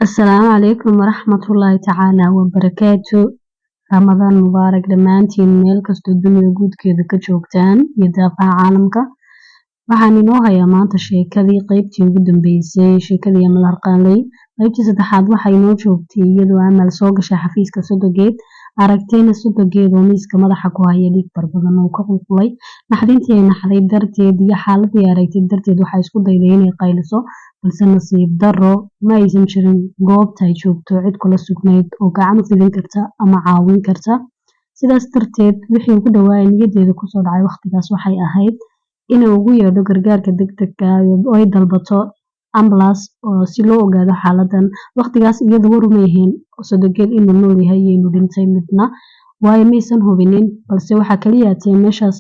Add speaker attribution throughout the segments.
Speaker 1: Asalaamu calaykum waraxmatullaahi tacaala wabarakaatu. Ramadaan mubaarak dhammaantiin, meel kastoo dunida guudkeeda ka joogtaan iyo daafaha caalamka. Waxaan inoo hayaa maanta sheekadii qeybtii ugu dambeysay, sheekadii Amal Harqaanley, qeybtii saddexaad. Waxaa inoo joogtay iyadoo Amal soo gashay xafiiska sodogeed, aragtayna sodogeed oo miiska madaxa ku haya, dhiig barbadan oo ka qulqulay. Naxdintii ay naxday darteed iyo xaaladii ay aragtay darteed, waxay isku dayday inay qayliso, balse nasiib darro ma aysan jirin goobta ay joogto cid kula sugnayd oo gacan u fidin karta ama caawin karta. Sidaas darteed, wixii ugu dhawaa niyadeeda kusoo dhacay waqtigaas waxay ahayd inay ugu yeedho gargaarka degdegga ah oo ay dalbato ambulance oo si loo ogaado xaaladan. Waqtigaas iyadu war uma yihiin sodogeed inuu nool yahay iyo inuu dhintay midna, waayo maysan hubinin. Balse waxaa kaliya atee meeshaas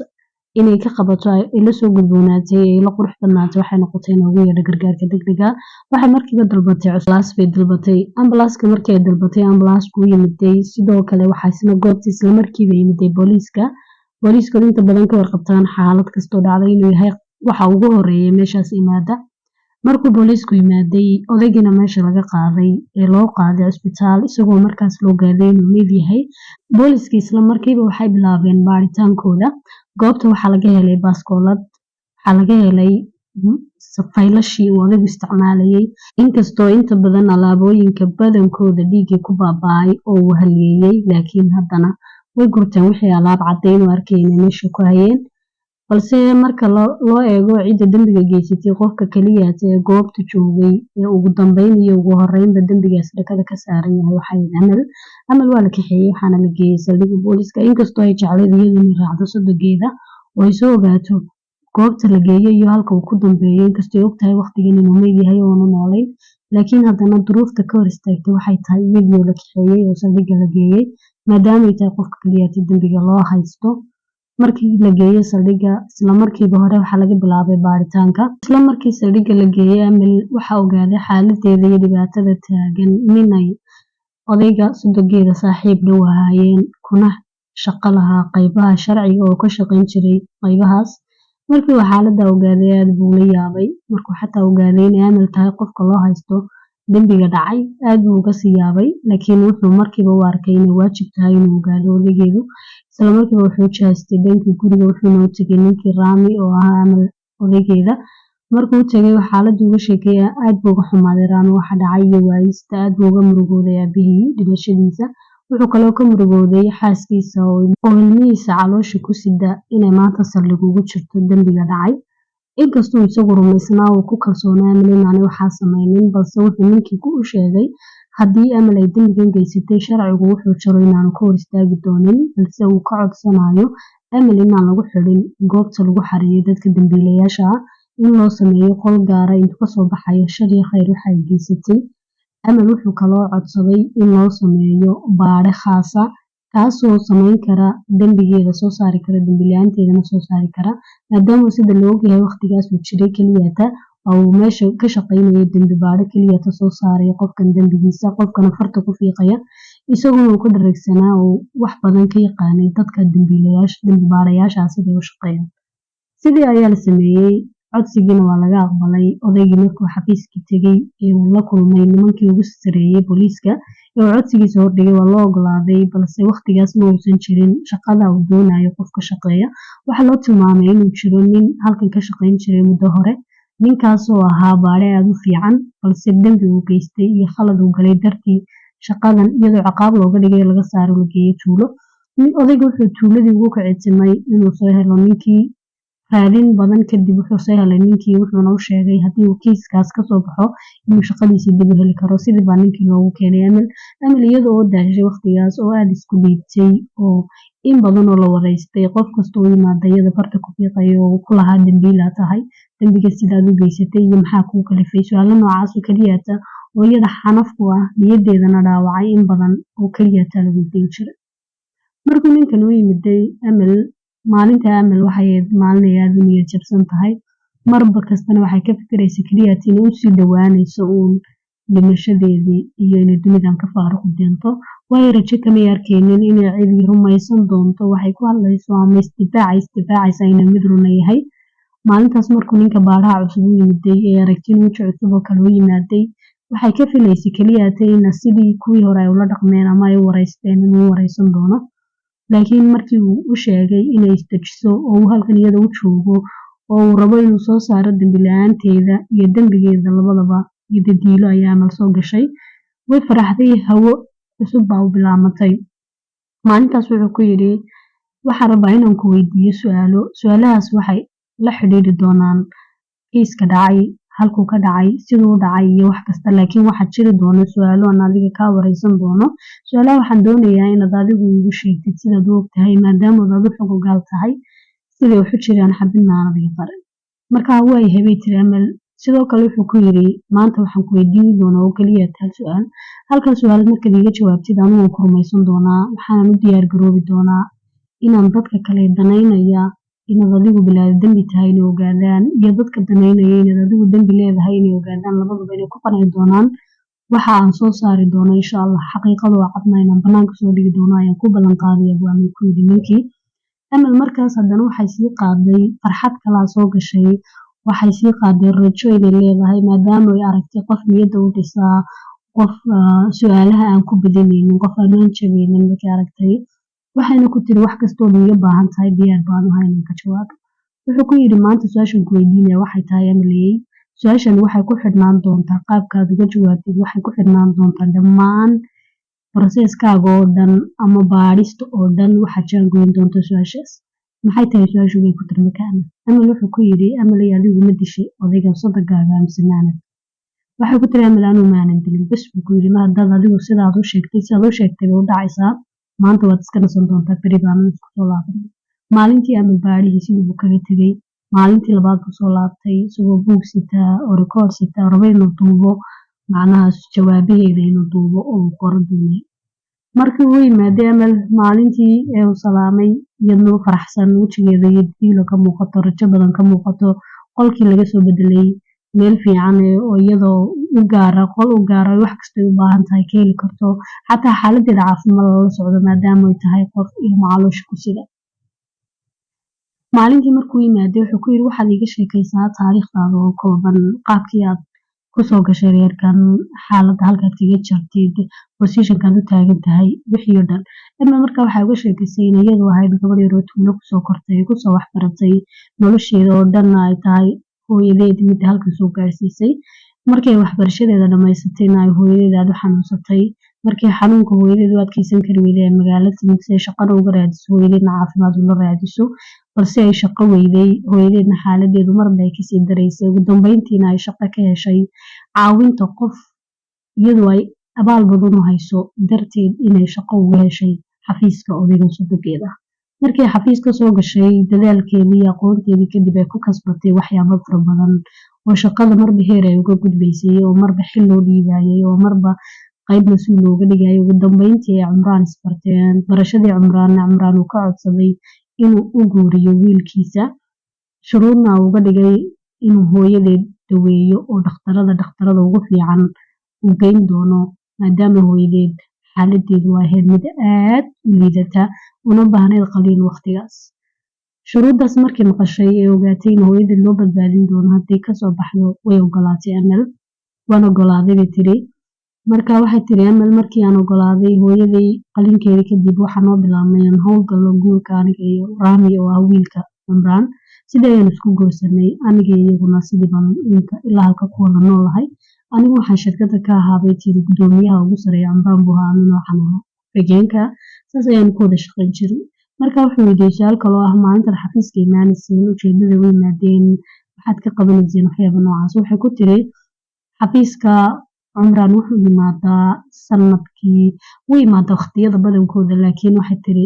Speaker 1: inay ka qabato ay la soo gudboonaatay, ay la qurux badnaatay, waxay noqotay inay ugu yeedho gargaarka degdegga ah. Waxay markiiba dalbatay ambulance bay dalbatay. Ambulanska markii ay dalbatay, ambulansku u yimiday. Sidoo kale waxaa isna goobta isla markiiba yimiday booliiska. Booliisku inta badan ka warqabtaan xaalad kastoo dhacday inuu yahay waxa ugu horeeya meeshaas yimaada. Markuu booliisku yimaaday, odaygiina meesha laga qaaday ee loo qaaday cisbitaal, isagoo markaas loo gaaday inuu meyd yahay, booliiska isla markiiba waxay bilaabeen baaritaankooda. Goobta waxaa laga helay baaskoolad, waxaa laga helay faylashii uu odaygu isticmaalayay. Inkastoo inta badan alaabooyinka badankooda dhiiggii ku baaba'ay oo uu haleeyay, laakiin haddana way gurteen wixii alaab caddayn u arkay inay meesha ku hayeen. Balse marka loo eego cidda dembiga geysatay, qofka kaliyaata ee goobta joogay ee ugu dambeyn iyo ugu horeynba dembigaas dhakada ka saaran yahay waxay ahayd Amal. Amal waa la kaxeeyey, waxaana la geeyey saldhigga booliiska. Inkastoo ay jeclayd iyadu inay raacdo sodogeeda oo ay soo ogaato goobta la geeyo iyo halka uu ku dambeeyo, inkastoo ay ogtahay waqtigan inuu meyd yahay oo aanu noolayn, laakiin haddana duruufta ka hor istaagtay waxay tahay iyadii oo la kaxeeyey oo saldhigga la geeyey, maadaama ay tahay qofka kaliyaata dembiga loo haysto. Markii la geeyey saldhigga, isla markiiba hore waxaa laga bilaabay baaritaanka. Isla markii saldhigga la geeyey Amal, waxaa ogaaday xaaladeeda iyo dhibaatada taagan nin ay odayga sodogeeda saaxiib dhow ahaayeen, kuna shaqo lahaa qaybaha sharciga oo ka shaqayn jiray qaybahaas. Markii uu xaaladda ogaaday, aad buu ula yaabay. Markuu xataa ogaaday inay Amal tahay qofka loo haysto dembiga dhacay, aad buu uga sii yaabay, laakiin wuxuu markiiba u arkay inay waajib tahay inuu ogaado odaygeedu. Isla markiiba wuxuu jihaystay dhankii guriga, wuxuuna u tegay ninkii Raami oo ahaa Amal odaygeeda. Markuu u tegay, xaaladii uga sheekeeyay, aad buu uga xumaaday Raami waxa dhacay iyo waayista. Aad buu uga murugooday aabihii dhimashadiisa. Wuxuu kaloo ka murugooday xaaskiisa oo ilmihiisa caloosha ku sida inay maanta saldhig ugu jirto dembiga dhacay. Inkastuu isagu rumaysnaa uu ku kalsoonaa Amal inaanay waxaa sameynin, balse wuxuu ninkii u sheegay haddii Amal ay dembigan geysatay, sharcigu wuxuu jaro inaanu ka hor istaagi doonin, balse uu ka codsanayo Amal inaan lagu xidhin goobta lagu xareeyo dadka dembiilayaasha ah, in loo sameeyo qol gaara intuu kasoo baxayo shar iyo khayr waxa ay geysatay Amal. Wuxuu kaloo codsaday in loo sameeyo baadhe khaasa, kaasoo sameyn kara dembigeeda, soo saari kara dembi la-aanteedana soo saari kara, maadaama sida la ogyahay waqtigaas uu jiray keliyata oo uu meesha ka shaqeynayay dembi baadhe keliyata soo saaraya qofkan dembigiisa, qofkana farta ku fiiqaya, isaguna uu ka dhareegsanaa oo wax badan ka yaqaanay dadka dembiilayaasha, dembi baadhayaasha siday u shaqeeyaan. Sidii ayaa la sameeyey, codsigiina waa laga aqbalay. Odaygii markuu xafiiskii tegey ee uu la kulmay nimankii ugu sareeyey booliiska ee uu codsigiisa hordhigay, waa loo ogolaaday. Balse waqtigaas ma uusan jirin shaqada uu doonayo qof ka shaqeeya. Waxaa loo tilmaamay inuu jiro nin halkan ka shaqeyn jiray muddo hore, ninkaasoo ahaa baadhe aada u fiican, balse dembi uu geystay iyo khalad uu galay dartii shaqadan iyadoo ciqaab looga dhigay laga saaro, la geeyey tuulo. Odayga wuxuu tuuladii ugu kicitimay inuu soo helo ninkii. Raadin badan kadib wuxuu soo helay ninkii, wuxuuna u sheegay haddii uu kiiskaas kasoo baxo inuu shaqadiisii dib u heli karo. Sidii baa ninkii loogu keenay Amal. Amal iyada oo daashay waqtigaas oo aada isku dhiibtay oo in badan oo la wareystay, qof kasta u yimaada iyada farta ku fiiqayo oo ku lahaa dembiilaa tahay, dembiga sidaad u geysatay iyo maxaa kuu kalifay, su-aalo noocaas oo keliyata oo iyada xanaf ku ah, niyadeedana dhaawacay, in badan oo keliyata la weydiin jiray. Markuu ninkan u yimiday Amal, maalinta Amal waxay ahayd maalin ay aada u niyad jabsan tahay. Marba kastana waxay ka fikiraysa keliyata inay usii dhawaanayso uun dhimashadeedii iyo inay dunidan ka faaruqi doonto, waayo rajo kamay arkeynin inay cidi rumaysan doonto waxay ku hadlayso ama isdifaacay isdifaacaysa inay mid runa yahay. Maalintaas markuu ninka baadhaha cusub u yimiday ee aragti weji cusub oo kale u yimaaday. Waxay ka filaysay keliya ina sidii kuwii hore ay ula dhaqmeen ama ay u wareysteen inuu u wareysan doono. Laakiin markii uu u sheegay inay isdejiso oo uu halkan iyada u joogo oo uu rabo inuu soo saaro dembi la-aanteeda iyo dembigeeda labadaba, iyo dadiilo ayaa Amal soo gashay. Way faraxday, hawo cusub baa u bilaamatay. Maalintaas wuxuu ku yidhi, "Waxaan rabaa inaan ku weydiiyo su-aalo. Su-aalahaas waxay la xidhiidhi doonaan kiiska dhacay, halkuu ka dhacay, siduu u dhacay iyo wax kasta. Laakiin waxaa jiri doona su-aalo aan adiga kaa wareysan doono. Su-aalaha waxaan doonayaa inaad adigu iigu sheegtid sidaad u ogtahay, maadaama aad adu xog ogaal tahay siday wax u jiraan, xabidna aan adiga barin." Markaa "Waa yahay," bay tiri Amal. Sidoo kale wuxuu ku yidhi, "Maanta waxaan ku weydiin doonaa oo keliya hal su-aal. Halkan su-aal markaad iiga jawaabtid, anigu waan ku rumaysan doonaa, waxaanan u diyaar garoobi doonaa inaan dadka kale danaynaya inaad adigu bilaa dembi tahay inay ogaadaan, iyo dadka danaynaya inaad adigu dembi leedahay inay ogaadaan. Labaduba inay ku qanci doonaan waxa aan soo saari doono, insha Allah. Xaqiiqada oo cadna inaan banaanka soo dhigi doono ayaan ku ballan qaadaya," buu Amal ku yidhi ninkii. Amal markaas haddana waxay sii qaaday farxad kalaa soo gashay. Waxay sii qaaday rajo inay leedahay, maadaama ay aragtay qof niyadda u dhisaa, qof su-aalaha aan ku badinaynin, qof aan hanjabeynin markay aragtay. Waxayna ku tiri, "Wax kastood iiga baahan tahay, diyaar baan u ahay inaan ka jawaabo." Wuxuu ku yidhi, "Maanta su-aashan ku weydiinaya waxay tahay, Amaley, su-aashan waxay ku xidhnaan doontaa qaabkaad uga jawaabtid, waxay ku xidhnaan doontaa dhammaan process-kaaga oo dhan ama baadhista oo dhan. Waxaad jaangoyn doonta su-aashaas." "Maxay tahay su-aashu?" bay ku tiri marka Amal. Amal wuxuu ku yidhi, "Amaley, adigu ma dishay odaygan sodogaaga mise maanad?" Waxay ku tiri Amal, "Anuu maanan dilin." "Bes," buu ku yidhi, "mar haddaad adigu sidaad u sheegtay, sidaad u sheegtay bay u dhacaysaa. Maanta waad iska nasan doontaa, beri baanan isku soo laabanay." Maalintii Amal baadhihii sidii buu kaga tegey. Maalintii labaad buu soo laabtay isagoo buug sitaa oo record sitaa, rabo inuu duubo, macnaha jawaabaheeda inuu duubo oo uu qoro doonay. Markii uu yimaaday Amal maalintii ee uu salaamay, iyadoo faraxsan, wejigeeda iyo diilo ka muuqato, rajo badan ka muuqato, qolkii laga soo bedelay meel fiican oo iyadoo u gaara, qol u gaara, wax kastay u baahan tahay ka heli karto, xataa xaaladeeda caafimaad lala socdo, maadaama ay tahay qof ilmo caloosha ku sida. Maalintii markuu yimaaday wuxuu ku yidhi, "Waxaad iiga sheekaysaa taariikhdaada oo kooban, qaabkii aad kusoo gashay reerkan, xaaladda halkaad kaga jirtid, position-kaad u taagan tahay, wixii oo dhan." Amal markaa waxay uga sheekaysay in iyadu ahayd gabadh yaroo tuulo kusoo kortay, kusoo waxbaratay, nolosheeda oo dhanna ay tahay hooyadeed midda halkan soo gaarsiisay. Markay waxbarashadeeda dhamaysatayna ay hooyadeed aada u xanuunsatay. Markii xanuunka hooyadeed u adkeysan kari weyday ee magaalo timid si ay shaqana uga raadiso, hooyadeedna caafimaad ula raadiso, balse ay shaqo weyday, hooyadeedna xaaladeedu marba ay kasii daraysay. Ugu dambeyntiina ay shaqo ka heshay caawinta qof iyadu ay abaal badan u hayso darteed, inay shaqo uga heshay xafiiska odaygan sodogeeda. Markii xafiiska soo gashay, dadaalkeedii iyo aqoonteedii kadib ay ku kasbatay waxyaabo fara badan, oo shaqada marba heer ay uga gudbaysay, oo marba xil loo dhiibayay, oo marba qayb mas-uul looga dhigayay. Ugu dambeyntii ay Cumraan isbarteen. Barashadii Cumraanna, Cumraan uu ka codsaday inuu u guuriyo wiilkiisa, shuruudna uga dhigay inuu hooyadeed daweeyo oo dhakhtarada ugu fiican uu geyn doono, maadaama hooyadeed xaaladeedu ahayd mid aad u liidata una baahnayd qaliin waqtigaas. Shuruuddaas markii maqashay ee ogaatay in hooyadeed loo badbaadin doono haddii kasoo baxdo, way ogolaatay Amal. "Waan ogolaaday," bay tiri. Marka waxay tiri Amal, "Markii aan ogolaaday, hooyaday qalinkeeda kadib waxaa noo bilaabmay aan howlgallo guurka aniga iyo Rami oo ah wiilka Cumraan. Sidii ayaan isku guursanay aniga iyaguna, sidii baan inta ilaa halka ku wada noolahay. Anigu waxaan shirkadda ka ahaa," bay tiri, "guddoomiyaha ugu sareeya. Cumraan buu ahaa, anina waxaan ahaa xigeenka. Saas ayaan ku wada shaqayn jiray." Marka wuxuu weydiiyey su-aal kaloo ah, maalintan xafiiska imaanayseen, ujeedada u yimaadeen, waxaad ka qabanayseen, waxyaaba noocaas. Waxay ku tiri, xafiiska Cumraan wuxuu yimaadaa sanadkii, wuu yimaadaa waqtiyada badankooda, laakiin waxay tiri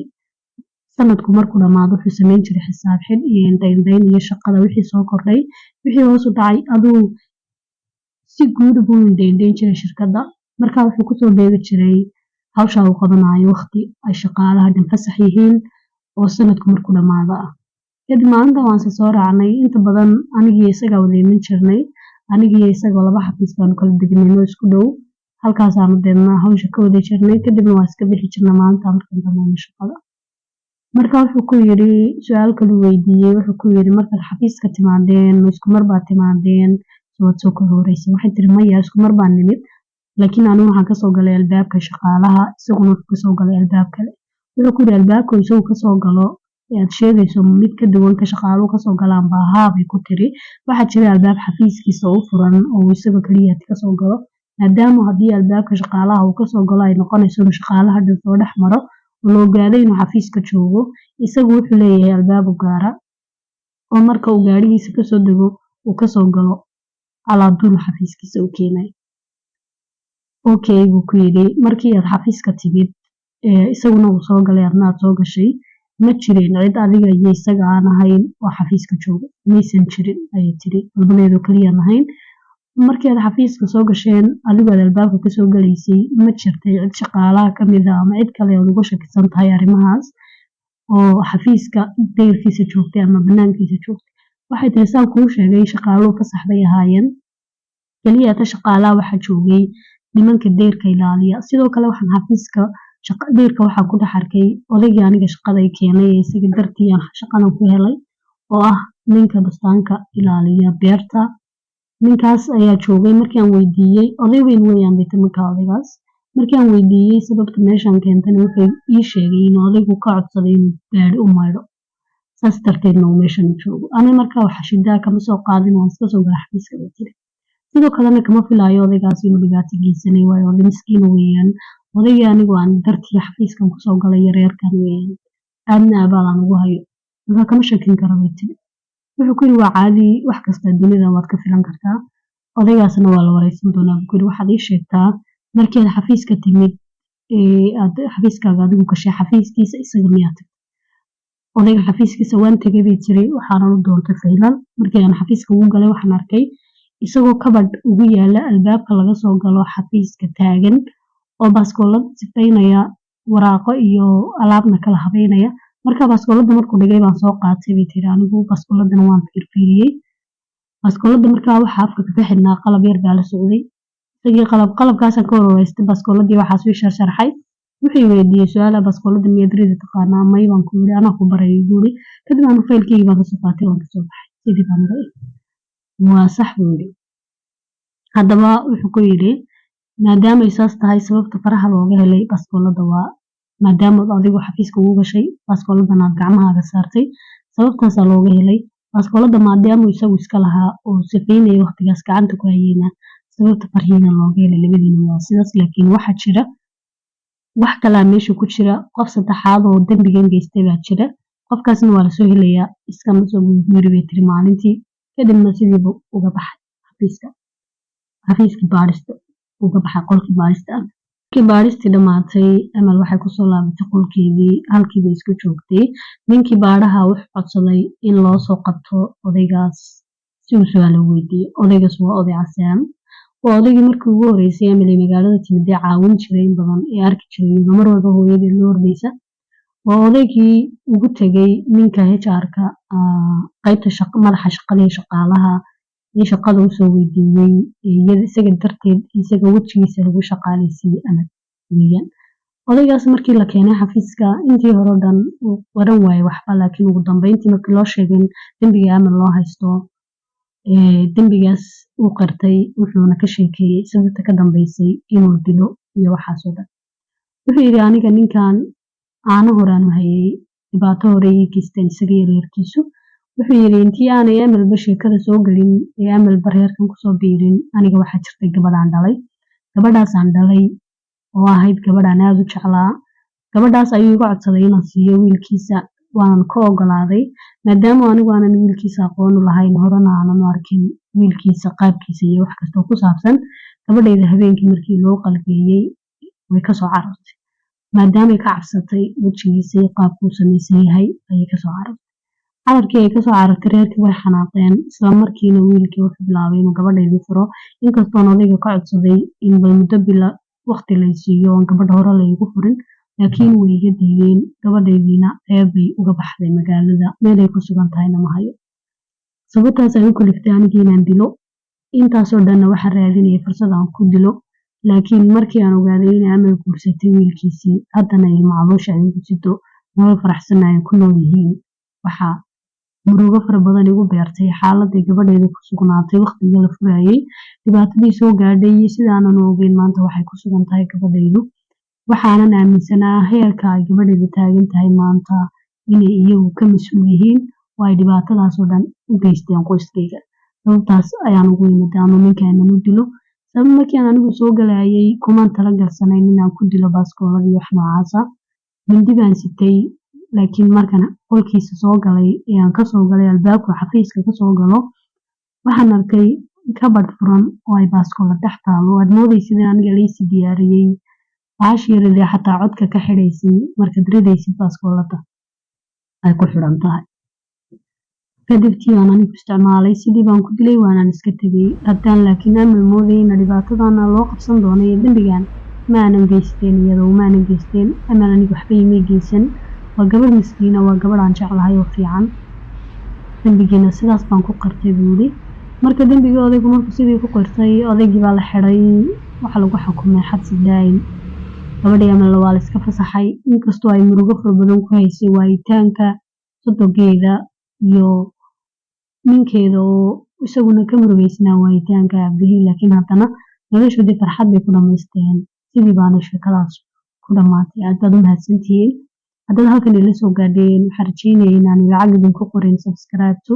Speaker 1: sanadku markuu dhamaado wuxuu sameyn jiray xisaab xidh iyo indhaindhayn iyo shaqada wixii soo kordhay, wixii hoos u dhacay, aduu si guud buu indhaindhayn jiray shirkadda. Marka wuxuu kusoo beegi jiray hawsha uu qabanayo waqti ay shaqaalaha dhan fasax yihiin oo sanadku markuu dhamaado ah. Kadib maalinta waan se soo raacnay. Inta badan anigii isagaa wada iman jirnay. Anigii isagoo laba xafiis baanu kala degnay oo isku dhow. Halkaasaanu deedna hawsha ka wada jirnay, kadibna waa iska bixi jirnay maalinta markaan dhamayno shaqada. Marka wuxuu ku yidhi, su-aal kaluu weydiiyey, wuxuu ku yidhi, "Markaad xafiiska timaadeen, ma isku mar baad timaadeen, waad soo kala horeysay?" Waxay tiri, "Maya, isku mar baan nimid." Laakiin anigu waxaan kasoo galay albaabka shaqaalaha, isaguna wuxuu kasoo galay albaab kale. Wuxuu ku yidhi, "Albaabka isagu kasoo galo ee aad sheegayso mid ka duwan ka shaqaaluhu kasoo galaan baa?" "Haa," bay ku tiri. "Waxaa jira albaab xafiiskiisa u furan oo isaga kaliya kasoo galo, maadaama haddii albaabka shaqaalaha uu kasoo galo ay noqonayso inuu shaqaalaha dhan soo dhex maro oo la ogaado inuu xafiiska joogo. Isagu wuxuu leeyahay albaab u gaara oo marka uu gaarigiisa kasoo dego uu kasoo galo alaaduul xafiiskiisa u keenay." "Okay," buu ku yidhi. "Markii aad xafiiska timid, isaguna uu soo galay, adna aad soo gashay, ma jirin cid adiga iyo isaga aan ahayn oo xafiiska jooga?" "Maysan jirin," ayay tiri, "labadeedoo keliyaan ahayn." "Markii aad xafiiska soo gasheen, adigoo aad albaabka kasoo galaysay, ma jirtay cid shaqaalaha ka mid ah ama cid kale ood uga shakisan tahay arrimahaas oo xafiiska dayrkiisa joogtay ama banaankiisa joogtay?" Waxay tiri, "Saan kuu sheegay, shaqaaluhu fasax bay ahaayeen. Keliya ta shaqaalaha waxaa joogay nimanka deyrka ilaaliya. Sidoo kale waxaan xafiiska deyrka waxaan ku dhex arkay odaygii aniga shaqada i keenay ee isaga dartii aan shaqadan ku helay, oo ah ninka bustaanka ilaaliya beerta. Ninkaas ayaa joogay. Markii aan weydiiyey, oday weyn weeyaan," bay tiri, "markaa odaygaas markii aan weydiiyey sababta meeshan keentana, wuxuu ii sheegay inuu odaygu ka codsaday inuu gaari u maydho, saas darteedna uu meeshan u joogo. Ani markaa waxa shidaa kama soo qaadin, waan iska soo galay xafiiska," bay tiri. "Sidoo kalena kama filaayo odaygaas inuu dhibaato geysanay, waayo oday miskiina weeyaan. Odaygii anigu aan dartii xafiiskan kusoo galay iyo reerkan weeyaan, aadna abaal aan ugu hayo. Markaa kama shakin karo," bay tiri. Wuxuu ku yidhi, "Waa caadi, wax kasta dunida waad ka filan kartaa. Odaygaasna waa la wareysan doonaa," buu ku yidhi. "Waxaad ii sheegtaa, markii aad xafiiska timid ee aad xafiiskaaga adigu gashay, xafiiskiisa isaga miyaa tagtay?" "Odayga xafiiskiisa waan tegay," bay tiri, "waxaanan u doontay faylal. Markii aan xafiiska ugu galay, waxaan arkay isagoo kabadh ugu yaala albaabka laga soo galo xafiiska taagan oo baaskoolad sifaynaya, waraaqo iyo alaabna kala habeynaya. Marka baaskooladda markuu dhigay baan soo qaatay," bay tiri. "Anigu baaskooladana waan fiirfiiriyey. Baaskooladda markaa waxaa afka kaga xidhnaa qalab yar baa la socday isagii. Qalabkaasaan ka warwareystay baaskooladii, waxaas ii sharxay. Wuxuu i weydiiyey su-aala: baaskooladda miyaad ridi taqaanaa? May, baan ku yidhi. Anaa ku barayay, buu yidhi. Kadib anu faylkeygii baan kasoo qaatay, waan kasoo baxay, sidii baan uga imi." "Waa sax," buu yidhi. Haddaba wuxuu ku yidhi, "Maadaama ay saas tahay, sababta faraha looga helay baaskoolada waa maadaama adigu xafiiska ugu gashay, baaskooladan aad gacmahaaga saartay, sababtaasaa looga helay baaskoolada. Maadaama isagu iska lahaa oo sifaynaya waqtigaas gacanta ku hayeyna, sababta farhiina looga helay labadiina waa sidaas. Laakiin waxaa jira wax kalaa meesha ku jira. Qof saddexaad oo dembigan geystay baa jira. Qofkaasna waa lasoo helayaa, iskama soo guuri," bay tiri maalintii. Kadibna sidiibu uga baxay xafiiska, xafiiskii baadhista uga baxay, qolkii baadhista ah. Markii baadhistii dhammaatay, Amal waxay kusoo laabatay qolkeedii, halkiiba iska joogtay. Ninkii baadhaha wuxuu codsaday in loo soo qabto odaygaas si uu su-aalo weydiiyo. Odaygaas waa oday Casaam, waa odaygii markii ugu horeysay Amal ay magaalada timid ee caawin jiray in badan, ee arki jiray iyadoo mar walba hooyadeed la ordaysa. Waa odaygii ugu tegay ninka HR-ka, qaybta madaxa shaqada iyo shaqaalaha, ee shaqada usoo weydiiyey, isaga darteed, isaga wejigiisa lagu shaqaaleysiiyey Amal weeyaan. Odaygaas markii la keenay xafiiska, intii hore o dhan uu waran waayey waxba, laakiin ugu dambeyntii markii loo sheegay in dembiga Amal loo haysto, dembigaas uu qirtay, wuxuuna ka sheekeeyey sababta ka dambeysay inuu dilo iyo waxaas oo dhan. Wuxuu yidhi, "Aniga ninkan aano horaan u hayay, dhibaato hore ii geysteen isaga iyo reerkiisu." Wuxuu yidhi, "Intii aanay Amalba sheekada soo gelin ee Amalba reerkan kusoo biirin, aniga waxaa jirtay gabadhaan dhalay. Gabadhaasaan dhalay oo ahayd gabadhaan aada u jeclaa. Gabadhaas ayuu iga codsaday inaan siiyo wiilkiisa, waanan ka ogolaaday. Maadaama anigu aanan wiilkiisa aqoon u lahayn, horena aanan u arkin wiilkiisa qaabkiisa iyo wax kastoo ku saabsan, gabadhayda habeenkii markii loo qalbeeyey way kasoo carartay. Maadaamay ka cabsatay wejigiisa iyo qaabkuu samaysan yahay ayay kasoo carartay. Cararkii ay kasoo carartay, reerkii way xanaaqeen. Isla markiina wiilkii wuxuu bilaabay inuu gabadhaydii furo. Inkastoon odayga ka codsaday in bal muddo bila waqti lay siiyo oon gabadha hore laygu furin, laakiin way iga diideen. Gabadhaydiina ceeb bay uga baxday magaalada, meelay ku sugan tahayna ma hayo. Sababtaas ay u kaliftay anigii inaan dilo. Intaasoo dhanna waxaan raadinayay fursad aan ku dilo. Laakiin markii aan ogaaday inay Amal guursatay wiilkiisii, haddana ilmo caloosha ay ugu sido, nolol faraxsanna ay ku nool yihiin, waxaa Murugo fara badan igu beertay xaaladday gabadheeda ku sugnaatay waqtigii la furayay, dhibaatadii soo gaadhay iyo sidaanan u ogeyn maanta waxay ku sugan tahay gabadhaydu. Waxaanan aaminsanaa heerka ay gabadhaydu taagan tahay maanta inay iyagu ka mas-uul yihiin oo ay dhibaatadaas oo dhan u geysteen qoyskayga. Sababtaas ayaan ugu imid ama ninkaanan u dilo. Sabab markii aan anigu soo galayay kumaan talagalsanayn inaan ku dilo baaskoolad iyo wax noocaasa. Mindi baan sitay, laakiin markaan qolkiisa soo galay ee aan kasoo galay albaabka xafiiska kasoo galo, waxaan arkay kabadh furan oo ay baaskoolad dhex taalo. Waad moodaysid in aniga laysii diyaariyey. Bahashii yareed xataa codka ka xidhaysay markaad ridaysid baaskoolada ay ku xidhan tahay. Kadib tii baan anigu isticmaalay, sidii baan ku dilay, waanaan iska tegay. Haddaan laakiin Amal moodayay in dhibaatadana loo qabsan doono iyo dembigan, ma aanan geysteen, iyadoo ma aanan geysteen. Amal anigu waxba imay geysan, waa gabadh miskiina, waa gabadh aan jeclahay oo fiican. Dembigiina sidaas baan ku qirtay, buu yidhi. Marka dembigii odaygu markuu sidii ku qirtay, odaygii baa la xidhay, waxaa lagu xukumay xabsi daa'im. Gabadhii Amalna waa la iska fasaxay, inkastoo ay murugo fara badan ku haysay waayitaanka sodogeeda iyo ninkeeda oo isaguna ka murugeysnaa waayitaanka aabihii, laakiin haddana noloshoodii farxad bay ku dhamaysteen. Sidii baana sheekadaas ku dhamaatay. Aad baad u mahadsantihiin haddaad halkan ila soo gaadheen. Waxaan rajeynaya inaan lacag idinku qorin subscribe-to.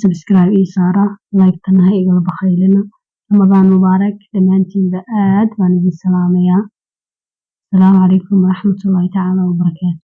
Speaker 1: Subscribe ii saara, like-tana ha igala bakhaylina. Ramadaan mubaarak dhammaantiinba, aad baan idin salaamayaa. Asalaamu calaykum waraxmatullaahi tacaala wabarakaatu.